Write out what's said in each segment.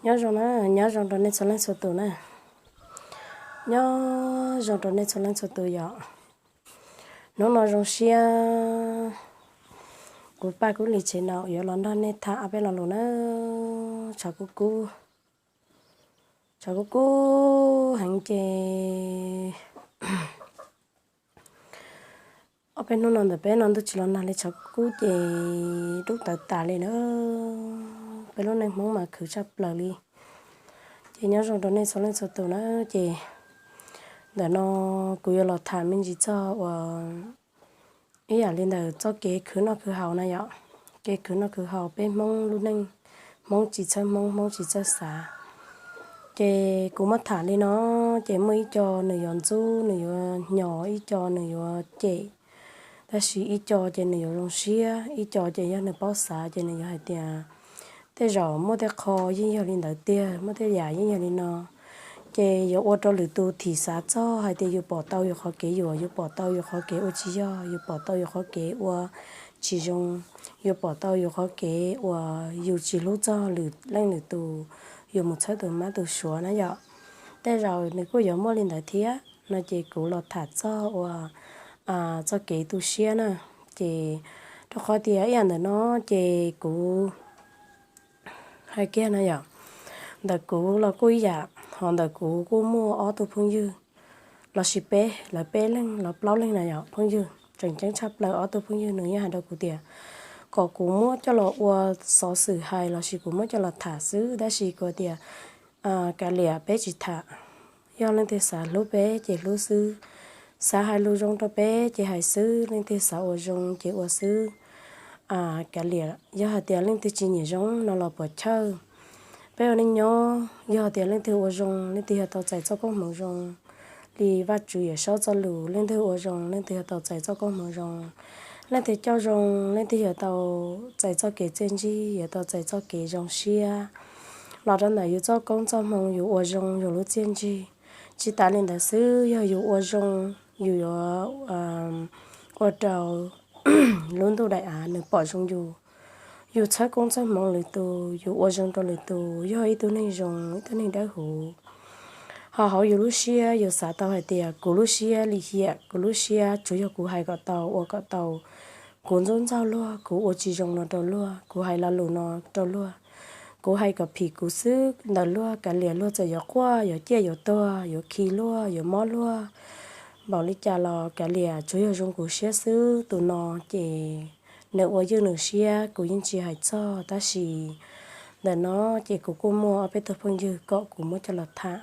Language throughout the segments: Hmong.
Nyob zoo na, nyob zoo rau nej txhua leej txhua tus na. Nyob zoo rau nej txhua leej txhua tus yom. Hnub no zoo siab, kuv Paj Kub Lis tsev no yuav los nrog nej tham ob peb lo lus na. Tshav kub kub, tshav kub kub heev ces ob peb hnub no ntawm peb no ntuj tsis los nag li, tshav kub kub ces dub tawv tas li na. Peb lub neej Hmoob mas khwv tshaj plaws li. Ces nyob zoo rau nej txhua leej txhua tus na. Ces ntawm no kuv yuav los tham me ntsis txog uas ib yam li ntawm txoj kev khwv noj khwv haus na yom. Kev khwv noj khwv haus peb Hmoob lub neej, Hmoob tsis txhawb Hmoob, Hmoob tsis txawj xav. Ces kuv muab tham li no, ces muaj ib co nws yuav ntxub, nws yuav hnyos, ib co nws yuav cem, tab sis ib co ces nws yuav zoo siab, ib co ces yog nws paub xav ces nws yuav hais tias tej zaum muaj tej qho yeej yog li ntawd tiag, muaj tej yam yeej yog li no. Ces yuav ua rau lwm tus thim xav txog hais tias yus pom tau yus qhov kev yuam, yus pom tau yus qhov kev ua tsis yog, yus pom tau yus qhov kev ua tsis zoo, yus pom tau yus qhov kev uas yus tsis hlub txog lwm leej lwm tus, yus mus txhawb tus mab tus suav na yom. Tej zaum nws kuj yuav muaj li ntawd thiab no ces kuv los tham txog uas txoj kev tu siab na. Ces rau qhov tias ib yam ntawm no ces kuv hais kiag no yom, ntawm kuv los kuj ib yam, ho ntawm kuv kuj muaj ob tug phooj ywg lossis peb, lawv peb leeg los plaub leeg na yom, phooj ywg tseem ceeb tshaj plaws ob tug phooj ywg nws yeej hais rau kuv tias kom kuv muab coj los ua xov xwm hais lossis kuv muab coj los tham xwb, tab sis kuv tias kav liam peb tsis tham. Yog leej twg xav hlub peb ces hlub xwb, xav hais lus zoo rau peb ces hais xwb, leej twg xav ua zoo ces ua xwb. Kav liam yog hais tias leej twg tsis nyiam zoo no los puas chawj. Peb ua neej nyob yog tias leej twg ua zoo leej twg yog tau txais txoj koob hmoov zoo li Vajtswv Yawm Saub txoj lus, leej twg ua zoo leej twg yog tau txais txoj koob hmoov zoo. Leej twg coj zoo leej twg yog tau txais txoj kev txiaj ntsig, yog tau txais txoj kev zoo siab los rau ntawm yus txoj koob txoj hmoov, yus ua zoo yus lub txiaj ntsig. Tsis tas li ntawd xwb, yog yus ua zoo, yus yuav ua rau lub ntuj daim av nws pom zoo yus. Yus txhawb koob txhawb hmoov lwm tus, yus ua zoo rau lwm tus, yog ib tug neeg zoo, ib tug neeg dawb huv. Ho hauv yus lub siab yus xav tau hais tias kuv lub siab lim hiam, kuv lub siab tsuas yog kuv hais kom tau, ua kom tau, kuv ntxub ntxaug luag, kuv ua tsis zoo no rau luag, kuv hais lo lus no rau luag, kuv hais kom phim kuv xwb ntawm luag, kav liam luag txawm yuav quaj yuav ciaj yuav tuag yuav khi luag yuav mob luag npaum li cas los kav liam tsuas yog zoo kuv siab xwb. Tus no ces nws ua ywj nws siab kuv yeej tsis hais txog, tab sis ntawm no ces kuv kuj muaj ob peb tug phooj ywg kom kuv muab coj los tham.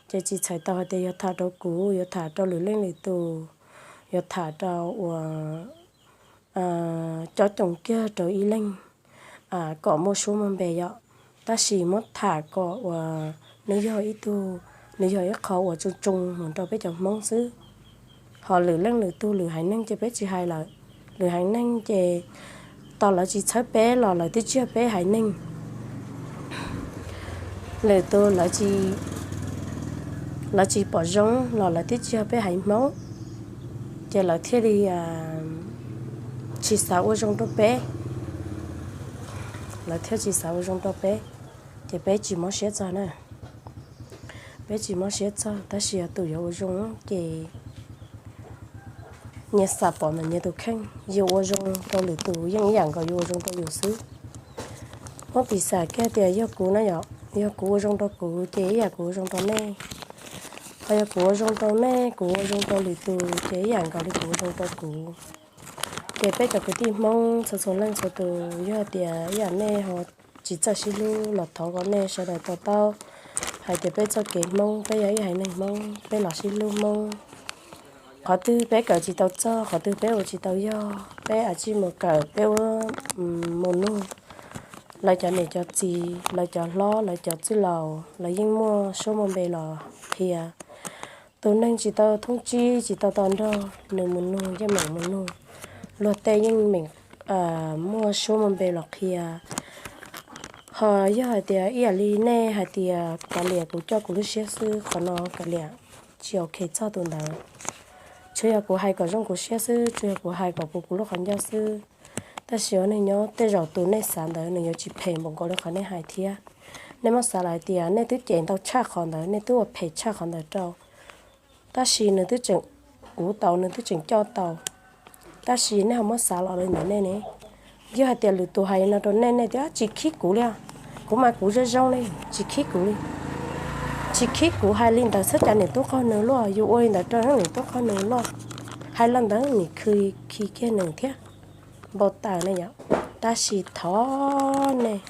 Ces tsis txhais tau hais tias yuav tham rau kuv, yuav tham rau lwm leej lwm tus, yuav tham rau uas cob coos kiag rau ib leeg kom muaj suab muaj npe yom. Tab sis muab tham kom uas nws yog ib tug, nws yog ib qho uas tsoo tsoo mus rau peb cov Hmoob xwb. Ho lwm leej lwm tug lwm haiv neeg ces peb tsis hais lawm. Lwm haiv neeg ces tau lawv tsis txhawb peb los lawv twb tsis yog peb haiv neeg. Lwm tus lawv tsis pom zoo los lawv twb tsis yog peb haiv Hmoob, ces lawv thiaj li tsis xav ua zoo rau peb. Lawv thiaj tsis xav ua zoo rau peb, ces peb tsis mob siab txog na. Peb tsis mob siab txog, tab sis yog tus yuav ua zoo ces nyias xam pom ntawm nyias tus kheej. Yus ua zoo rau lwm tus yeej ib yam nkaus yus ua zoo rau yus xwb. Muab piv xam kiag tias yog kuv na yom, yog kuv ua zoo rau kuv ces ib yam kuv ua zoo rau nej. Ho yog kuv ua zoo rau nej, kuv ua zoo rau lwm tus ces ib yam nkaus li kuv ua zoo rau kuv. Ces peb cov kwv tij Hmoob txhua txhua leej txhua tus, yog tias ib yam nej ho tsis txawj sib hlub los thov kom nej sawv daws to taub hais tias peb txoj kev Hmoob, peb yog ib haiv neeg Hmoob, peb los sib hlub Hmoob. Qhov twg peb kawm tsis tau txog, qhov twg peb ua tsis tau yog, peb a tsij mus kawm, peb ua mus nug lawv cov niam cov txiv, lawv cov hlob, lawv cov txwj laus, lawv yeej muaj suab muaj npe los qhia. Tus neeg tsis tau thoob tsib, tsis tau tau nrog, nws mus nug yeej meem mus nug, luag tej yeej meem muaj suab muaj npe los qhia. Ho yog hais tias ib yam li nej hais tias kav liam kuv coj kuv lub siab xwb, qhov no kav liam tsis ok txog tus ntawd. Tsuas yog kuv hais kom zoo kuv siab xwb, tsuas yog kuv hais kom puv kuv lub qhov ncauj xwb. Tab sis ua neej nyob tej zaum tus nej xav ntawd nws yuav tsis phem npaum nkaus li qhov nej hais thiab. Nej muab xav lawm tias nej twb cem ntau tshaj qhov ntawd, nej twb ua phem tshaj qhov ntawd rau, tab sis nws twb tseem uv tau, nws twb tseem coj tau. Tab sis nej ho muab xav los li ntawd nej ne, yog hais tias lwm tus hais no rau nej, nej tias tsis khib kuv li, kuv mas kuv zoo zoo li, tsis khib kuv li. Tsis khib kuv hais li ntawd xwb cas niam tub qaug nws luaj, yus ua li ntawd rau niam tub qaug nws luaj, hais li ntawd nim khw khi kiag nws thiab. Npau taws ne yom. Tab sis thov nej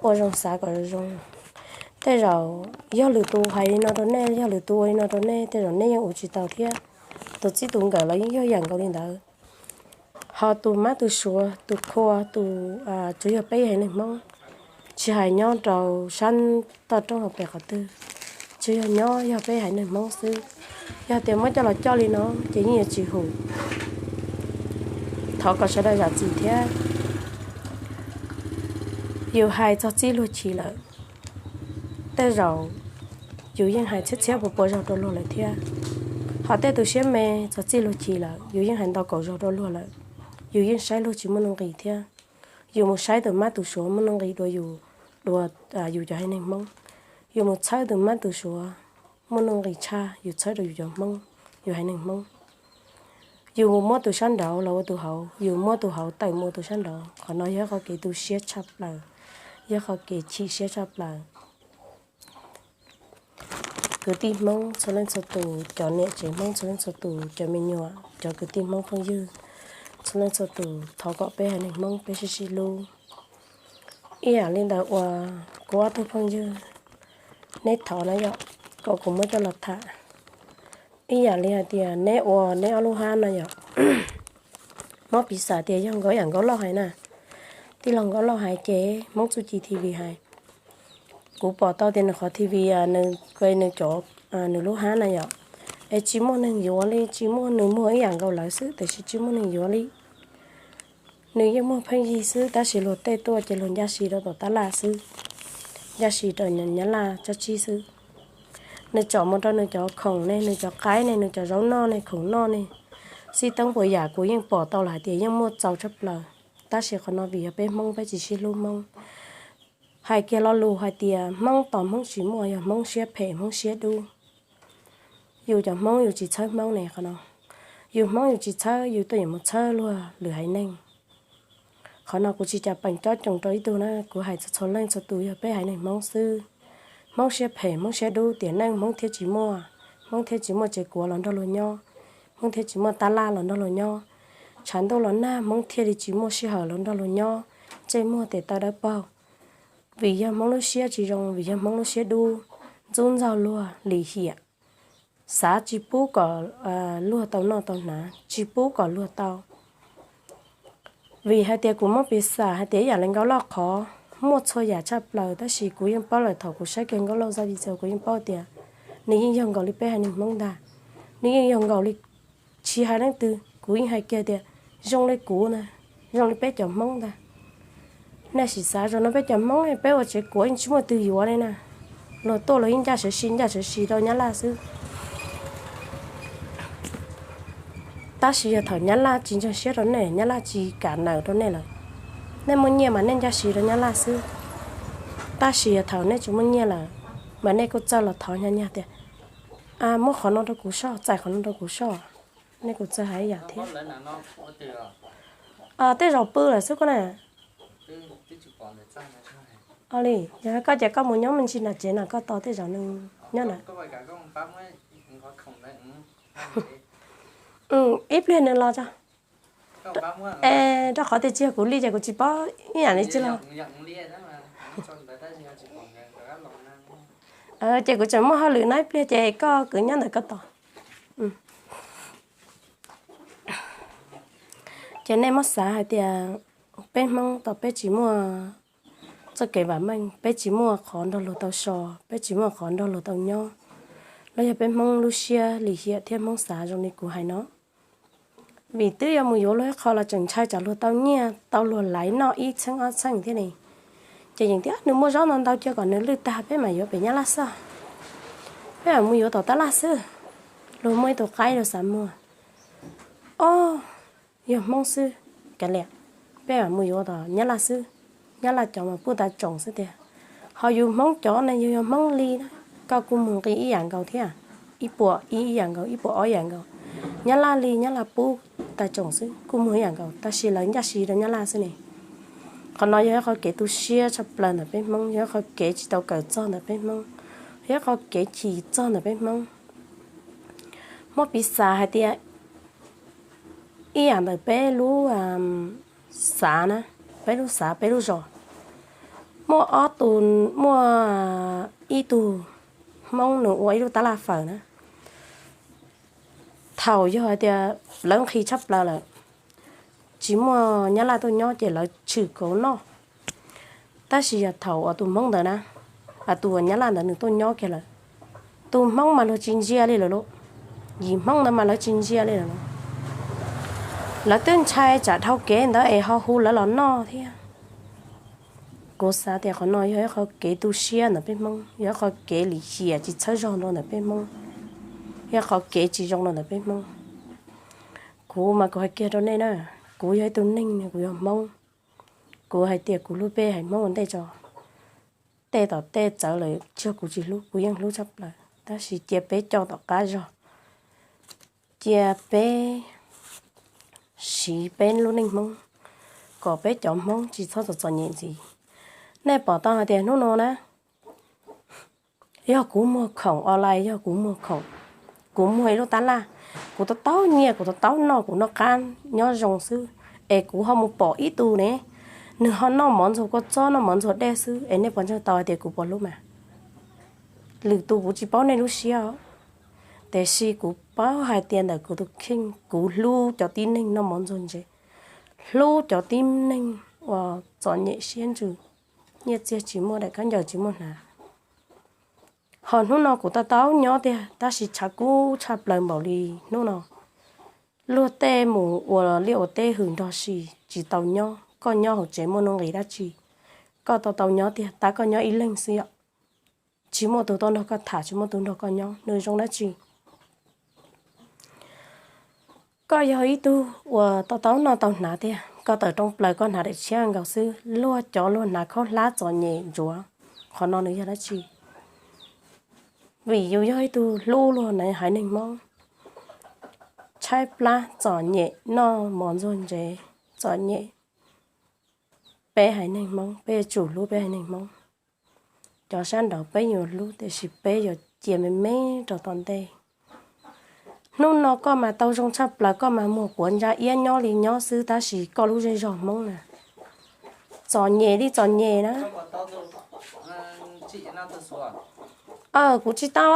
ua zoo xav kom zoo zoo. Tej zaum yog lwm tus hais li no rau nej, yog lwm tus ua li no rau nej, tej zaum nej yeej ua tsis tau thiab. Tus txib tus nkawm los yeej yog yam nkaus li ntawd. Ho tus mab tus suav, tus khua, tus, tsuas yog peb haiv neeg Hmoob, tsis hais nyob rau sab toj roob hauv pes qhov twg, tsuas yog nyob yog peb haiv neeg Hmoob xwb. Yog tias muab coj los coj li no ces yeej yuav tsis hum. Thov kom sawv daws zam txim thiab. Yus hais txog txij luag chiv lawm, tej zaum yus yeej hais txhiab txhiab pua pua zaug rau luag lawm thiab. Ho tej tus siab me txog txij luag chiv lawm, yus yeej hais ntau kaum zaug rau luag lawm, yus yeej saib luag tsis muaj nuj nqis thiab. Yus mus saib tus mab tus suav muaj nuj nqis dua yus, dua yus cov haiv neeg Hmoob. Yus mus txhawb tus mab tus suav muaj nuj nqis tshaj yus txhawb rau yus cov Hmoob, yus haiv neeg Hmoob. Yus mus muab tus sab nraud los ua tus hauv, yus muab tus hauv tawm mus ua tus sab nraud. Qhov no yog qhov kev tu siab tshaj plaws, yog qhov kev chim siab tshaj plaws. Kwv tij Hmoob txhua leej txhua tus, cov niam tsev Hmoob txhua leej txhua tus, cov me nyuam, cov kwv tij Hmoob phooj ywg txhua leej txhua tus, thov kom peb haiv neeg Hmoob peb sib sib hlub. Ib yam li ntawd uas kuv ob tug phooj ywg neb thov na yom, kom kuv muab coj los tham. Ib yam li hais tias neb ua neb ob lub hab no yom, muab piv xam tias yog nkauj yam nkauj loj hais na, tij laug nkauj loj hais ces Hmoob txuj ci T V hais. Kuv pom tau tias nws qhov T V, nws, nws cov, nws lub hab na yom, es tsis muaj neeg yuav li, tsis muaj, nws muag ib yam nkaus lawv xwb tiam sis tsis muaj neeg yuav li. Nws yeej muag pheej yig xwb tab sis luag tej tuaj ces luag ncaj si rau tom tab laj xwb, ncaj si rau Nyab Laj tsab tsib xwb. Nws tsom mus rau nws cov khoom ne, nws cov qaib ne, nws cov zaub noj ne, khoom noj ne, xij toob puas yam kuv yeej pom tau lawm hais tias yeej muaj txaus tshaj plaws. Tab sis qhov no vim yog peb Hmoob peb tsis sib hlub Hmoob. Hais kiag lo lus hais tias Hmoob tos Hmoob tsis muaj yog Hmoob siab phem Hmoob siab dub. Yus cov Hmoob yus tsis txhawb Hmoob ne qhov no. Yus Hmoob yus tsis txhawb, yus tuaj yeem mus txhawb luag lwm haiv neeg. Qhov no kuv tsis cas peem cob coos rau ib tug na, kuv hais txog txhua leej txhua tus yog peb haiv neeg Hmoob xwb. Hmoob siab phem Hmoob siab dub, tiam neej Hmoob thiaj tsis muaj, Hmoob thiaj tsis muaj tsev kuav los nrog luag nyob, Hmoob thiaj tsis muaj tab laj los nrog luag nyob, tshav ntuj los nag Hmoob thiaj li tsis muaj sij hawm los nrog luag nyob, ntsej muag tes taw dawb paug. Vim yog Hmoob lub siab tsis zoo, vim yog Hmoob lub siab dub, ntxub ntxaug luag lim hiam, xav tsis pub kom luag tau noj tau hnav, tsis pub kom luag tau. Vim hais tias kuv muab piv xam hais tias ib yam li Nkauj Lauj qhov muaj txhua yam tshaj plaws tab sis kuv yeej paub lawm, thaum kuv saib kiag Nkauj Lauj zaj video kuv yeej paub tias nws yeej yog nkaus li peb haiv neeg Hmoob ntag. Nws yeej yog nkaus li, tsis hais leej twg, kuv yeej hais kiag tias zoo li kuv ntag, zoo li peb cov Hmoob ntag. Nej sim xav zoo no, peb cov Hmoob peb ua tsev kuav yeej tsis muaj twg yuav li na. Luag tuaj luag yeej ncaj sawv si ncaj sawv si rau Nyab Laj xwb. Tab sis yog thaum Nyab Laj tsis ntseeg siab rau nej, Nyab Laj tsis kam nawm rau nej lawm, nej muaj nyiaj mas nej ncaj si rau Nyab Laj xwb. Tab sis yog thaum nej tsis muaj nyiaj lawm, mas nej kuj txawj los thov nyag nyag tias, muab qhov no rau kuv soj, txais qhov no rau kuv soj. Nej kuj txawj hais ib yam thiab. Tej zaum pw lawm xwb koj na. Li, yog koj ces koj mus nyob me ntsis nram tsev no, koj tos tej zaum nws nyob na. Ib pliag nws los tso. Es rau qhov tias tsis yog kuv li ces kuv tsis paub ib yam li tsis los. Ces kuv tseem muaj hauj lwm no, ib pliag ces koj kwv nyob ntawm koj tos. Ces nej muab xav hais tias peb Hmoob tos peb tsis muaj txoj kev vam meej, peb tsis muaj qhov nrog luag tau so, peb tsis muaj qhov nrog luag tau nyob, los yog peb Hmoob lub siab lim hiam thiab Hmoob xav zoo li kuv hais no. Vim twb yuav mus yuav luag ib qho los tseem ntshai tsam luag tau nyiaj tau luag laiv noj ib txheej ob txheej thiab ne. Ces yeem tias nws muaj zaub ntau ntau cia kom nws lwj tag peb mam yuav pem Nyab Laj xwb. Peb mam mus yuav tom tab laj xwb. Luag muaj ib tug qaib luag xav muag. Ob, yog Hmoob xwb, kav liam, peb mam mus yuav tom Nyab Laj xwb. Nyab Laj cov mas puj tas tsoom xwb tiag. Ho yus Hmoob cov ne yus yog Hmoob li na, koj kuj muag nqi ib yam nkaus thiab, ib puas ib yam nkaus, ib puas ob yam nkaus. Nyab Laj li Nyab Laj pub tag tsoom xwb, kuj muag ib yam nkaus, tab sis lawv ncaj si rau Nyab Laj xwb ne. Qhov no yog ib qho kev tu siab tshaj plaws ntawm peb Hmoob, yog ib qho kev tsis tau kawm txog ntawm peb Hmoob, yog ib qho kev chim txog ntawm peb Hmoob. Muab piv xav hais tias ib yam ntawm peb lub xav na, peb lub xav peb lub zos, muaj ob tug, muaj ib tug Hmoob nws ua ib lub tab laj fawm na. Thaum yog hais tias lawv nqhis tshaj plaws lawm, tsis muaj Nyab Laj tuaj nyob ces lawv tshwm kauv noj. Tab sis yog thaum uas tus Hmoob ntawd na, tus uas Nyab Laj ntawd nws tuaj nyob kiag lawm, tus Hmoob mas luag tsis ntsia li lawm lauj. Yim Hmoob ntawd mas lawv tsis ntsia li lawm lauj. Lawv twb ntshai tsam dhau kev ntawd es ho hu lawv los noj thiab. Kuv xav tias qhov no yog ib qho kev tu siab ntawm peb Hmoob, yog ib qho kev lim hiam tsis txhawb zog rau ntawm peb Hmoob, yog ib qho kev tsis zoo rau ntawm peb Hmoob. Kuv mas kuv hais kiag rau nej na, kuv yog ib tug neeg, kuv yog Hmoob, kuv hais tias kuv hlub peb haiv Hmoob ua ntej tso. Tej tom tej txawv lawm tsis yog kuv tsis hlub, kuv yeej hlub tshaj plaws, tab sis cia peb coj tom qab zog, cia peb siv peb lub neej Hmoob, kom peb cov Hmoob tsis txhob txom txom nyem ntxiv. Nej pom tau hais tias hnub no na, yog kuv muag khoom online, yog kuv muag khoom, kuv muag ib lub tab laj, kuv tau taub nyiaj, kuv tau taub noj, kuv noj qab nyob zoo xwb, es kuv ho mus pom ib tug ne, nws ho noj mov ntxuag kua txob, noj mov ntxuag dej xwb, es nej puas ntseeg tau hais tias kuv puas hlub mas? Lwm tus kuv tsis paub nej lub siab os, tiam sis kuv paub hais tias ntawm kuv tus kheej kuv hlub cov tib neeg noj mov ntxuag ntsev, hlub cov tib neeg uas txom nyem siab ntsws, nyiaj txiag tsis muaj, daim khaub ncaws tsis muaj hnav. Ho hnub no kuv tau taub nyob tiag, tab sis tshav kub tshaj plaws npaum li hnub no. Luag tej mus ua liaj ua teb hws nrog si tsis tau nyob, koj nyob hauv tsev muaj nuj nqis dab tsi? Koj tau tau nyob tiag, tab koj nyob ib leeg xwb yom. Tsis muaj tus tuaj nrog koj tham, tsis muaj tus nrog koj nyob, nws zoo dab tsi? Koj yog ib tug uas tau taub noj tau hnav tiag, koj tawm rooj plaws koj hnav daim tshiab nkaus xwb, luag cov luag hnav khaub hlab txom nyem ntsuav, qhov no nws yog dab tsi? Vim yus yog ib tug hlub luag na haiv neeg Hmoob, tshaib plab txom nyem noj mov ntxuag ntsev, txom nyem. Peb haiv neeg Hmoob peb yuav tsum hlub peb haiv neeg Hmoob. Cov sab nraud peb yuav hlub tiam sis peb yuav cia me me rau tom ntej. Hnub no koj mas tau zoo tshaj plaws, koj mas muag kuav ntsa iab nyob li nyob xwb, tab sis koj lub zej zog Hmoob na, txom nyem li txom nyem na. Aw, kuv tsis tau,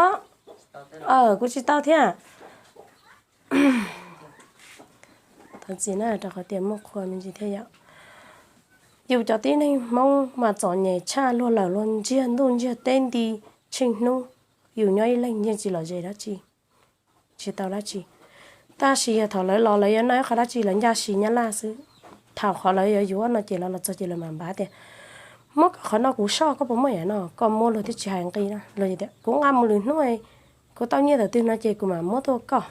aw, kuv tsis tau thiab. Thov txim na rau qhov tias muaj qhua me ntsis thiab yom. Yus cov tib neeg Hmoob mas txom nyem tshaj, luag lawm luag ntsiag ntuj ntsiag teb nti tsheej hnub, yus nyob ib leeg yeej tsis lom zem dab tsi, tsis tau dab tsi. Tab sis yog thaum lawv los lawv yuav noj ib qho dab tsi lawv ncaj si nyab laj xwb. Thaum qhov lawv yuav yuav no ces lawv los txog ces lawv mam npaj tias, muab koj qhov no kuv soj, koj puas muaj yam no, koj muab luag thiaj tsis hais nqi na. Luag tias kuv nqa mus lwm hnub, kuv tau nyiaj tawm twg no ces kuv mam muab tuaj koj.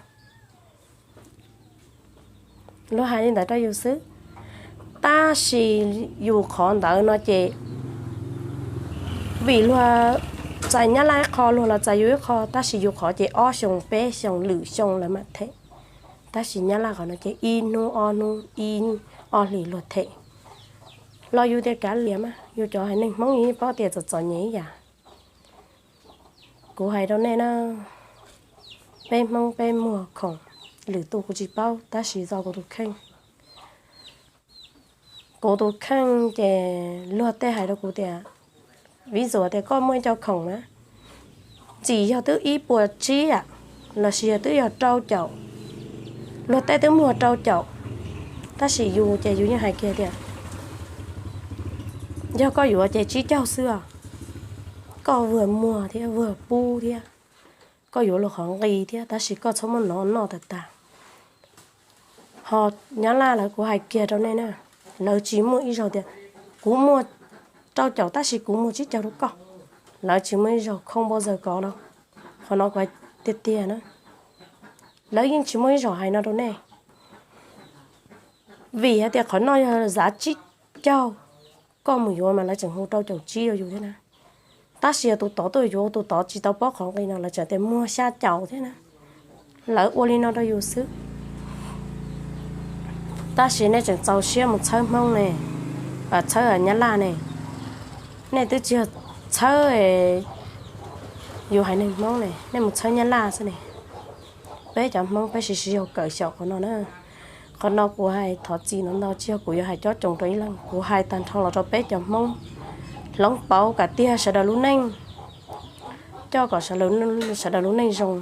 Luag hais li ntawd rau yus xwb, tab sis yus qhov ntawd no ces vim luag txais nyab laj ib qho, luag los txais yus ib qho, tab sis yus qhov ces ob xyoos peb xyoos lwm xyoo lawv mam them. Tab sis nyab laj qhov no ces ib hnub ob hnub, ib ob hlis luag them. Los yus tias kav liam mas, yus cov haiv neeg Hmoob yus yeej paub tias txom txom nyem ib yam. Kuv hais rau nej na, peb Hmoob peb muag khoom, lwm tus kuv tsis paub tab sis txog kuv tus kheej. Kuv tus kheej ces luag tej hais rau kuv tias, vis dua tias koj muaj ib co khoom na, txim yog twb ib puas tsib yam, los sis yog twb yog rau caum, luag tej twb muag rau caum, tab sis yus ces yus yeej hais kiag tias, yog koj yuav ces tsib caug xwb os, koj vuag muag thiab vuag pub thiab, koj yuav luag qhov nqi thiab, tab sis koj txhob muab nov noj tag tag. Ho nyab laj lawv kuv hais kiag rau nej na, lawv tsis muaj ib zaug tias kuv muag rau caum tab sis kuv muag tsib caug rau koj. Lawv tsis muaj ib zaug không bao giờ có đâu. Qhov no kuv hais tiag tiag na, lawv yeej tsis muaj ib zaug hais no rau nej. Vim hais tias qhov no yog zav tsib caug, koj mus yuav mas lawv tseem hu rau caum tsib rau yus thiab na. Tab sis yog tus tod tuaj yuav tus tod tsis tau paub qhov nqi no lawv tseem tias muag xya caum thiab na. Lawv ua li no rau yus xwb. Tab sis nej tseem txaus siab mus txhawb Hmoob ne, txhawb Nyab Laj ne. Nej twb tsis yog txhawb yus haiv neeg Hmoob ne, nej mus txhawb Nyab Laj xwb ne. Peb cov Hmoob peb siv sib yaug kawm xyaum qhov no na. Qhov no kuv hais thov txim ntau ntau, tsis yog kuv yuav hais cob tsoos rau ib leeg, kuv hais tag nrho los rau peb cov Hmoob hloov pauv kom tiag sawv daws lub neej, coj kom sawv daws lub neej zoo.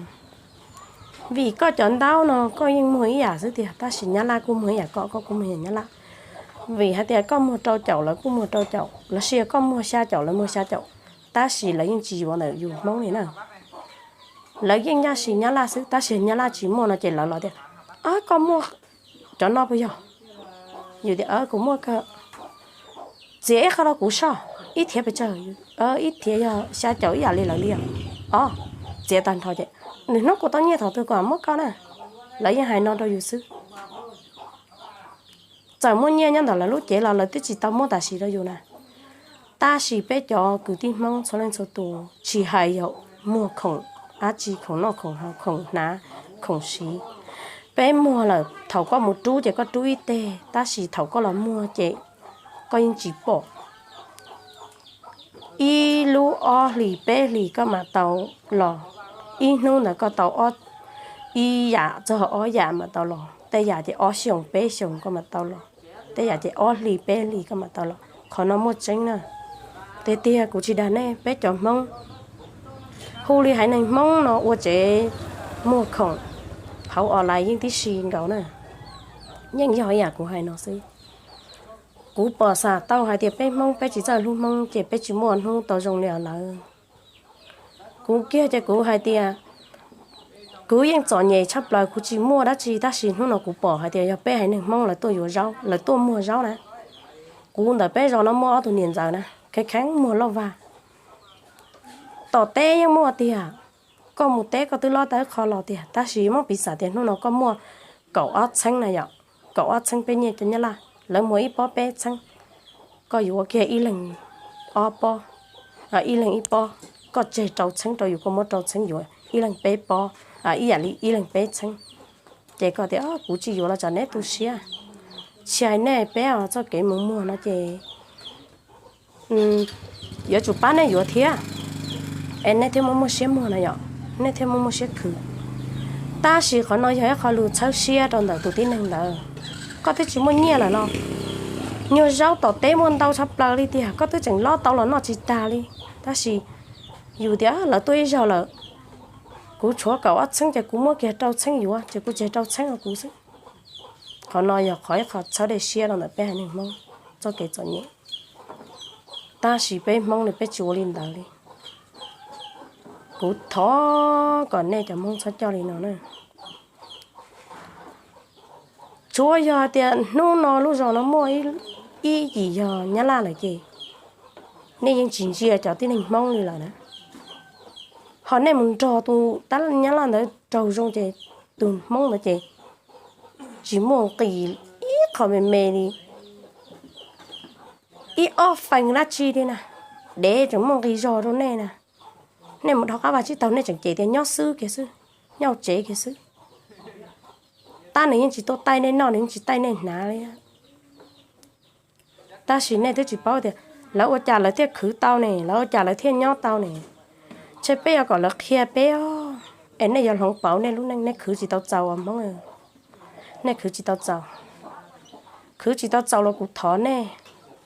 Vim koj cov ntaub no koj yeej muag ib yam xwb tiag, tab sis Nyab Laj kuj muag ib yam koj, koj kuj muag ib yam Nyab Laj. Vim hais tias koj muag rau caum lawv kuj muag rau caum, los sis koj muag xya caum lawv muag xya caum, tab sis lawv yeej tsis yuav ntawm yus Hmoob li na. Lawv yeej ncaj siv Nyab Laj xwb, tab sis Nyab Laj tsis muaj no ces lawv los tias, Ab, koj muaj cov no puas yog? Yus tias, Kuv muaj kawg. Txiav ib qho rau kuv soj, ib thiav pes tsawg? Ib thiav yog xya caum ib yam li lawv li os. Os, txiav tag nrho ces, Nws hnub kuv tau nyiaj thaum twg kuv mam muab koj na. Lawv yeej hais no rau yus xwb. Txawm muaj nyiaj nyob ntawm lawv lub cev los lawv twb tsis tau muab tam sim rau yus na. Tab sis peb cov kwv tij Hmoob txhua leej txhua tus tsis hais yog muag khoom dab tsi, khoom noj khoom haus, khoom hnav, khoom siv, peb muag lawm thaum koj mus rub ces koj rub ib teg, tab sis thaum koj los muag ces koj yeej tsis pom. Ib lub ob hlis peb hlis koj mam tau los, ib hnub ntawd koj tau ib yam txog ob yam mam tau los, tej yam ces ob xyoos peb xyoos koj mam tau los, tej yam ces ob hlis peb hlis koj mam tau los. Qhov no muaj tseeb na. Tiag tiag kuv tsis dag nej, peb cov Hmoob hu li haiv neeg Hmoob no ua tsev muag khoom hauv online yeej tib si nkaus na. Yeej yog ib yam kuv hais no xwb. Kuv pom xam tau hais tias peb Hmoob peb tsis txawj hlub Hmoob ces peb tsis muaj hnub tau zoo li os lawv. Kuv kiag ces kuv hais tias kuv yeej txom nyem tshaj plaws, kuv tsis muaj dab tsi, tab sis hnub no kuv pom hais tias yog peb haiv neeg Hmoob lawv tuaj yuav zaub, lawv tuaj muag zaub na. Kuv ntawm peb zos no muaj ob tug niam ntxawm na, kheev kheev muag loj vag. Tom teb yeej muaj tiag, koj mus teb koj twb lob tau ib qho los tiag, tab sis muab piv xam tias hnub no koj muaj kaum ob txheeb na yom, kaum ob txheeb peb nyiaj cov Nyab Laj, lawv muag ib pob peb txheeb, koj yuav kiag ib leeg ob pob, ib leeg ib pob, koj tseg rau txheeb rau yus, koj muab rau txheeb yuav ib leeg peb pob, ib yam li ib leeg peb txheeb. Ces koj tias kuv tsis yuav los tsam neb tu siab. Tsis hais nej peb os, txoj kev mus muag no ces yuav tsum pab nej yuav thiab, es nej thiaj muaj muaj siab muag no yom, nej thiaj muaj muaj siab khwv. Tab sis qhov no yog ib qho lus txhawb siab rau ntawm tus tib neeg ntawd. Koj twb tsis muaj nyiaj lawm los, nyuag zaub tom teb muaj ntau tshaj plaws li tiag, koj twb tseem lob tau los noj tsis tag li. Tab sis yus tias lawv tuaj ib zaug lawm, kuv tshuav kaum ob txheeb ces kuv muab kiag rau txheeb yuav, ces kuv tseg rau txheeb rau kuv xwb. Qhov no yog qhov ib qho txhawb dej siab rau ntawm peb haiv neeg Hmoob txoj kev txom nyem. Tab sis peb Hmoob li peb tsis ua li ntawd li. Kuv thov kom nej cov Hmoob txhob coj li no na. Tsuav yog tias hnub no lub zos no muaj ib yim yog Nyab Laj lawm ces nej yeej tsis ntsia cov tib neeg Hmoob li lawm na. Ho nej mus nrog tus tab Nyab Laj ntawd raug zoo ces tus Hmoob ntawd ces tsis muaj nqis ib qho me me li, ib ob fees dab tsi li na, dev tseem muaj nqis zog rau nej na. Nej mus dhau qab vaj tsib taug nej tseem cem tias nyob xwb kiag xwb, nyob hauv tsev kiag xwb. Tab nws yeej tsis tuaj taij nej noj, nws yeej tsis taij nej hnav li. Tab sis nej twb tsis paub tias lawv ua cas lawv thiaj khwv tau ne, lawv ua cas lawv thiaj nyob tau ne. Ntshe peb yuav kom lawv qhia peb os, es nej yuav hloov pauv nej lub neej, nej khwv tsis tau txaus os Hmoob. Nej khwv tsis tau txaus. Khwv tsis tau txaus los kuv thov nej,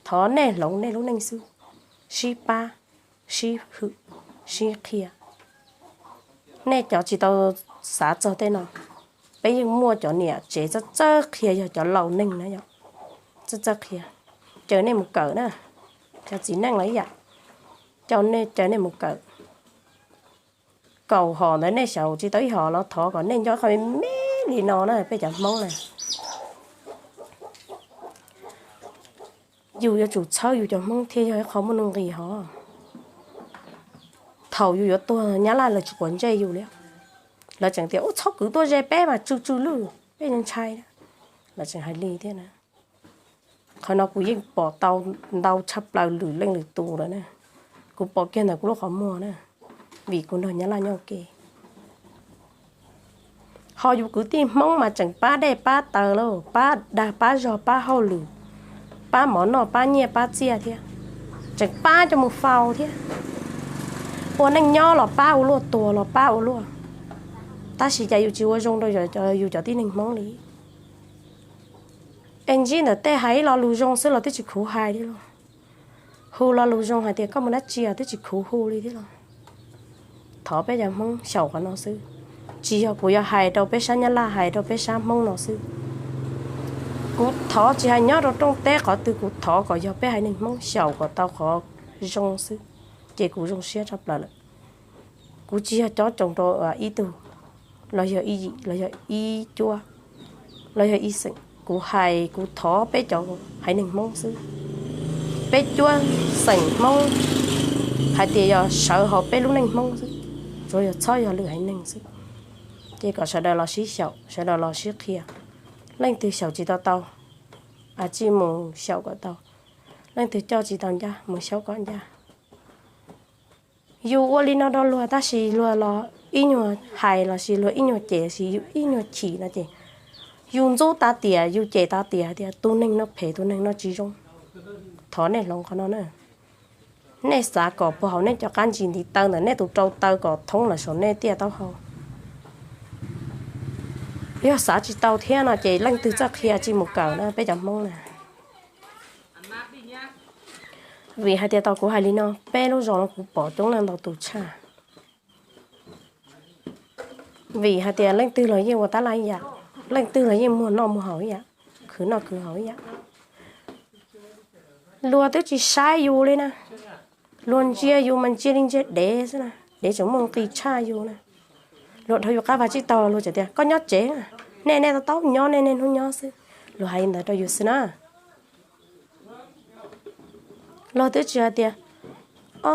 thov nej hloov nej lub neej xwb. Sib pab, sib hwm, sib qhia. Nej cov tsis tau xav txog tej no, peb yeej muaj cov niam tsev txawj txawj qhia, yog cov laus neeg na yom, txawj txawj qhia. Caw nej mus kawm na, cov txiv neej los ib yam, caw nej, caw nej mus kawm. Kaum hom ntawd nej xyaum tsis tau ib hom los thov kom nej nco qhov me me li no na peb cov Hmoob na. Yus yuav tsum txhawb yus cov Hmoob thiaj yog ib qho muaj nuj nqis hov. Thaum yus yuav tuag Nyab Laj lawv tsis quav ntsej yus li. Lawv tseem tias ub txhob kwv tuaj ze peb mas tsw tsw lwj peb ntshai. Lawv tseem hais li thiab na. Qhov no kuv yeej pom tau ntau tshaj plaws lwm leej lwm tus lawm na. Kuv pom kiag ntawm kuv lub qhov muag na, vim kuv nrog Nyab Laj nyob ua ke. Ho yus kwv tij Hmoob mas tseem pab dej pab taws lauj, pab dag pab zog pab hauj lwm, pab mov noj pab nyiaj pab txiaj thiab, tseem pab coj mus faus thiab. Ua neej nyob los pab ua luaj, tuag los pab ua luaj. Tab sis cas yus tsis ua zoo rau yus cov tib neeg Hmoob li? Es ntsib ntawm tej hais ib lo lus zoo xwb los twb tsis khuv hais li los, hu lo lus zoo hais tias koj mus dab tsi twb tsis khuv hu li thiab los. Thov peb cov Hmoob xyaum qhov no xwb. Tsis yog kuv yuav hais rau peb sab Nyab Laj, hais rau peb sab Hmoob no xwb. Kuv thov tsis hais nyob rau rooj teb qhov twg, kuv thov kom yog peb haiv neeg Hmoob xyaum kom tau qhov zoo xwb, ces kuv zoo siab tshaj plaws lawm. Kuv tsis yog cob tsoo rau ib tug, los yog ib yim, los yog ib cuab, los yog ib xeem. Kuv hais kuv thov peb cov haiv neeg Hmoob xwb, peb cuab xeem Hmoob, hais tias yog sawv hauv peb lub neej Hmoob xwb, tsuas yog txhob yog lwm haiv neeg xwb. Ces kom sawv daws los sib xyaum, sawv daws los sib qhia. Leej twg xyaum tsis tau tau, a tsij mus xyaum kom tau. Leej twg coj tsis tau ncaj, mus xyaum kom ncaj. Yus ua li no rau luag, tab sis luag los ib nyuag hais los sis luag ib nyuag cem los sis yus ib nyuag chim no ces yus ntxub tas tiam, yus cem tas tiam tias tus neeg no phem, tus neeg no tsis zoo. Thov nej hloov qhov no na. Nej xav kom puag hauv nej cov qab ntsis ntiv taw ntawm nej tus rau taw kom thoob lawm saum nej tiaj taub hau. Yog xav tsis tau thiab no ces leej twg txawj qhia tsis mus kawm na peb cov Hmoob na. Vim hais tias tau kuv hais li no, peb lub zos no kuv pom coob leej ntau tus tshaj. Vim hais tias leej twg los yeej ua tab laj ib yam, leej twg los yeej muag noj muag haus ib yam, khwv noj khwv haus ib yam. Luag twb tsis saib yus li na, luag ntsia yus mas ntsia li ntsia dev xwb na, dev tseem muaj nqis tshaj yus na. Luag dhau yus qab vaj tsib taug luag tseem tias koj nyob tsev, nej nej tau taub nyob nej nej hnub nyob xwb, luag hais li ntawd rau yus xwb na. Luag twb tsis hais tias, o,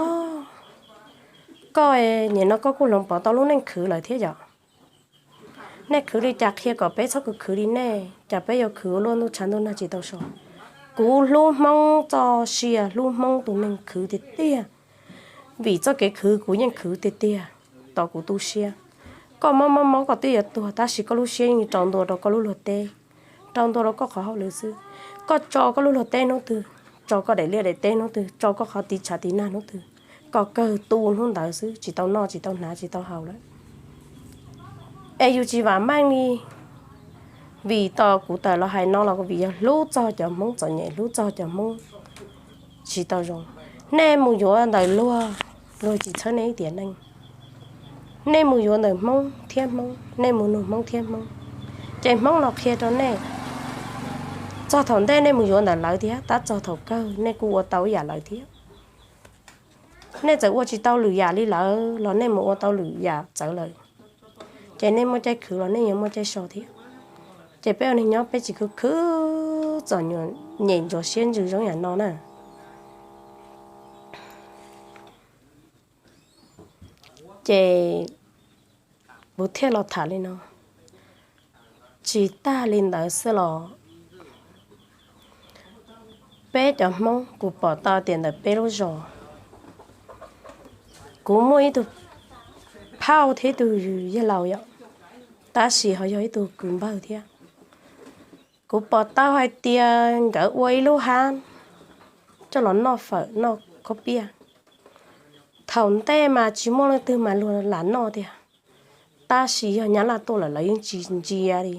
koj nim no koj kuj hloov pauv tau lub neej khwv lawm thiab yom. Nej khwv li cas qhia kom peb txhob khwv khwv li nej, cas peb yuav khwv ua luaj ntuj tshav ntuj nag tsis tau so. Kuv hlub Hmoob txoj sia, hlub Hmoob tus neeg khwv tiag tiag, vim txoj kev khwv kuv yeej khwv tiag tiag, tos kuv tu siab. Koj mob mob mob koj twb yuav tuag tab sis koj lub siab yeej rau ntua rau koj lub luag teb, rau ntua rau koj qhov hauj lwm xwb. Koj tso koj lub luag teb hnub twg, tso koj daim liaj daim teb hnub twg, tso koj qhov tiv tshav tiv nag hnub twg, koj kawg tu hnub ntawd xwb, tsis tau noj tsis tau hnav tsis tau haus lawm. Es yus tsis vam meej li, vim tos kuv tawm los hais no los vim yog hlub txog cov Hmoob txom nyem, hlub txog cov Hmoob tsis tau zoo. Nej mus yuav ntawm luag, luag tsis txhawb nej ib tiam neej. Nej mus yuav ntawm Hmoob thiab Hmoob, nej mus nug Hmoob thiab Hmoob, ces Hmoob los qhia rau nej. Txog thaum ntej nej mus yuav ntawm lawv thiab, tab txog thaum kawg nej kuj ua tau ib yam lawv thiab. Nej txawm ua tsis tau lwm yam li lawv los nej mus ua tau lwm yam txawv lawm, ces nej muaj caij khwv los nej yuav muaj caij so thiab. Ces peb ua neeg nyob peb tsis khwv khwv txom nyem ntsuas siab ntsws zoo yam no na. Ces kuv thiaj los tham li no. Tsis tag li ntawd xwb los, peb cov Hmoob kuv pom tau tias ntawm peb lub zos, kuv muaj ib tug phauj thiab ib tug yawg laus yom, tab sis ho yog ib tug kwv npawg thiab. Kuv pom tau hais tias nkawd ua ib lub hab coj los noj fawm noj khaub piaj. Thaum ntej mas tsis muaj leej twg mas luag lam noj tiag, tab sis yog Nyab Laj tuaj lawm lawv yeej tsis ntsia li.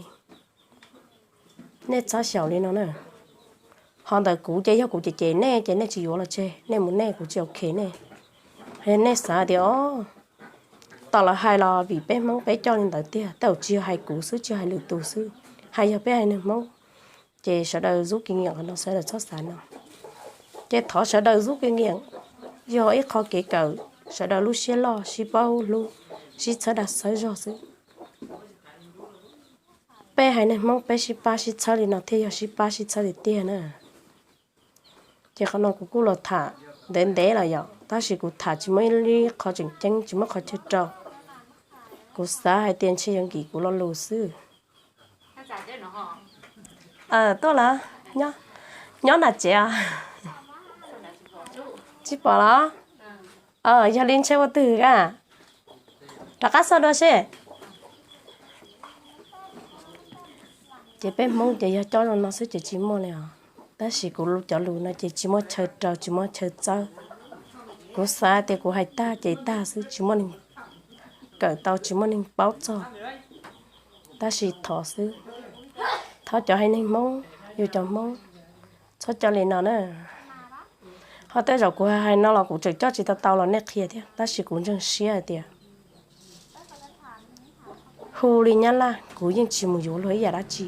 Nej txhob xyaum li no na. Ho ntawm kuv ces yog kuv cem cem nej ces nej tsis yuav los tseg, nej mus nej, kuv tsis ok nej. Yog nej xav tias o, tom lawv hais los vim peb Hmoob peb coj li ntawd tiag, tej zaum tsis yog hais kuv xwb, tsis yog hais lwm tus xwb, hais yog peb haiv neeg Hmoob, ces sawv daws zub kev nyiam qhov no, sawv daws txhob xav no. Ces thov sawv daws zub kev nyiam, yog ib qho kev kawm, sawv daws lub siab loj sib paub hlub, sib txhawb dag txhawb zog xwb. Peb haiv neeg Hmoob peb sib pab sib txhawb li no thiaj yog sib pab sib txhawb tiag tiag na. Ces qhov no kuv kuj los tham ntev ntev lawm yom, tab sis kuv tham tsis muaj ib qho tseem ceeb, tsis muaj qhov chaw rau. Kuv xav hais tias ntshe yuav nkim kuv lo lus xwb. Tuaj lawm, nyob nram tsev os. Tsis pom los? Yog li ntshe ua twg a? Rov qab xauj dua seb. Ces peb Hmoob ces yog cov zoo no xwb ces tsis muaj li os. Tab sis kuv cov lus no ces tsis muaj chaw raws tsis muaj chaw txawb. Kuv xav tias kuv hais tag ces tag xwb, tsis muaj neeg kawm tau, tsis muaj neeg paub txog. Tab sis thov xwb, thov cov haiv neeg Hmoob, yus cov Hmoob, txhob coj li no na. Ho tej zaum kuv hais no los kuv tseem coj tsis tau tau los nej qhia thiab, tab sis kuv ntseeg siab hais tias hu li Nyab Laj kuv yeej tsis mus yuav luag ib yam dab tsi.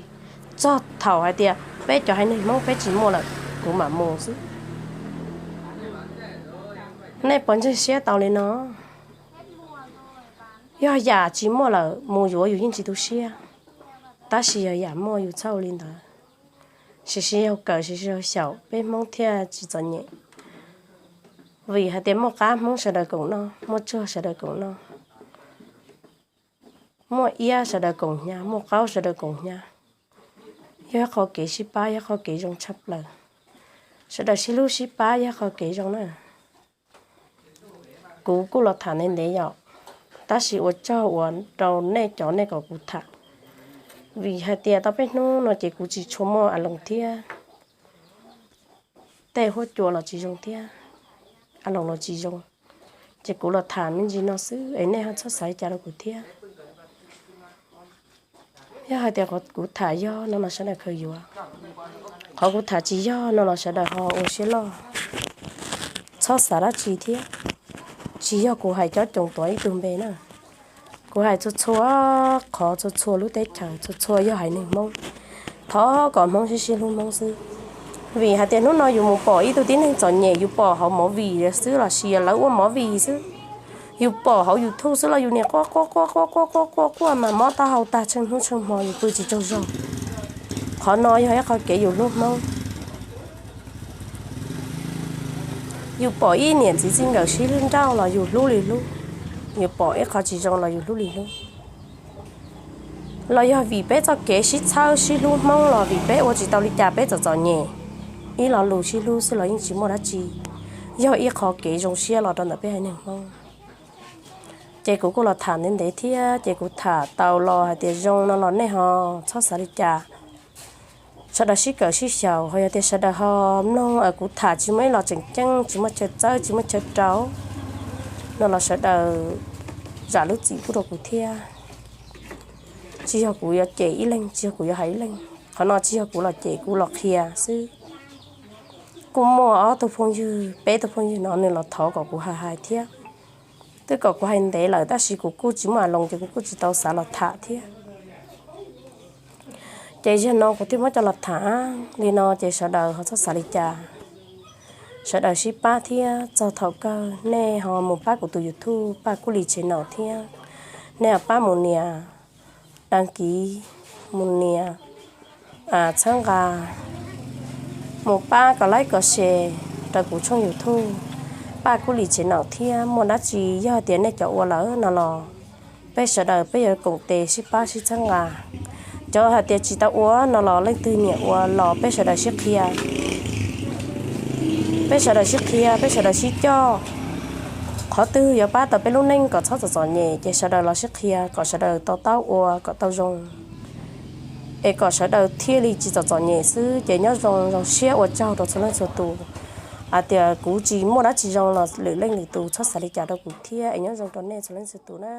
Txog thaum hais tias peb cov haiv neeg Hmoob peb tsis muaj lawm, kuv mam mus xwb. Nej puas ntseeg siab tau li no? Yog yam tsis muaj lawm mus yuav yus yeej tsis tu siab, tab sis yog yam muaj yus txhob ua li ntawd. Sim siv zog kawm, sim siv zog xyaum peb Hmoob thiaj tsis txom nyem. Vim hais tias muaj qab Hmoob sawv daws koom noj, muaj tsuag sawv daws koom noj, muaj iab sawv daws koom hnyav, muaj qaub sawv daws koom hnyav. Yog ib qho kev sib pab, yog ib qho kev zoo tshaj plaws. Sawv daws sib hlub sib pab yog ib qho kev zoo na. Kuv kuj los tham ntev ntev yom, tab sis ua tsaug uas rau nej cov nej kom kuv tham, vim hais tias tau peb hnub no ces kuv tsis tshua muaj a loos thiab, tej huab cua los tsis zoo thiab, a loos los tsis zoo, ces kuv los tham me ntsis no xwb es nej ho txhob xav li cas rau kuv thiab. Yog hais tias qhov kuv tham yog no los sawv daws khaws yuav, qhov kuv tham tsis yog no los sawv daws ho ua siab loj, txhob xav dab tsi thiab. Tsis yog kuv hais cob coos tuav ib tug npe na, kuv hais txhua txhua qhov, txhua txhua lub teb chaws, txhua txhua yog haiv neeg Hmoob. Thov kom Hmoob sib sib hlub Hmoob xwb. Vim hais tias hnub no yus mus pom ib tug tib neeg txom nyem, yus pom hauv movie xwb los sis lawv ua movie xwb, yus pom hauv YouTube xwb los yus niam quaj quaj quaj quaj quaj quaj quaj mas mob taub hau tag tsheej hnub tsheej hmo yus pw tsis tsaug zog. Qhov no yog ib qho kev yus hlub Hmoob. Yus pom ib niam txiv txij nkawm sib nrauj los yus hlub li hlub, yus pom ib qho tsis zoo los yus hlub li hlub. Los yog vim peb txoj kev sib txhawb sib hlub Hmoob los vim peb ua tsis tau li cas peb txom txom nyem, ib lo lus sib hlub xwb los yeej tsis muaj dab tsi, yog ib qho kev zoo siab los rau ntawm peb haiv neeg Hmoob. Ces kuv kuj los tham ntev ntev thiab ces kuv tham tau los hais tias zoo no los nej ho txhob xav li cas. Sawv daws sib kawm sib xyaum, ho yog tias sawv daws ho mloog kuv tham tsis muaj ib los tseem ceeb, tsis muaj chaw txawb tsis muaj chaw rau no los sawv daws zam lub txim pub rau kuv thiab. Tsis yog kuv yuav cem ib leeg, tsis yog kuv yuav hais ib leeg, qhov no tsis yog kuv los cem, kuv los qhia xwb. Kuj muaj ob tug phooj ywg, peb tug phooj ywg no nws los thov kom kuv hais hais thiab. Twb kom kuv hais ntev lawm tab sis kuv kuj tsis muaj a loos ces kuv kuj tsis tau xav los tham thiab. Ces zaum no kuv thiaj muab coj los tham li no ces sawv daws ho txhob xav li cas. Sawv daws sib pab thiab, txog thaum kawg nej ho mus pab kuv tus YouTube Paj Kub Lis channel thiab. Nej ho pab mus nias đăng ký, mus nias txhawb nqa, mus pab kom like kom share rau kuv tshooj YouTube Paj Kub Lis channel thiab. Muaj dab tsi yog tias nej cov ua lawm no los peb sawv daws peb yuav koom tes sib pab sib txhawb nqa. Cov hais tias tsis tau ua no los leej twg nyiam ua los peb sawv daws sib qhia, peb sawv daws sib qhia, peb sawv daws sib coj. Qhov twg yuav pab tau peb lub neej kom txhob txom txom nyem ces sawv daws los sib qhia kom sawv daws to taub ua kom tau zoo, es kom sawv daws thiaj li tsis txom txom nyem xwb. Ces nyob zoo, zoo siab, ua tsaug rau txhua leej txhua tus. Hais tias kuv tsis muaj dab tsi zoo los lwm leej lwm tus txhob xav li cas rau kuv thiab, es nyob zoo rau nej txhua leej txhua tus na.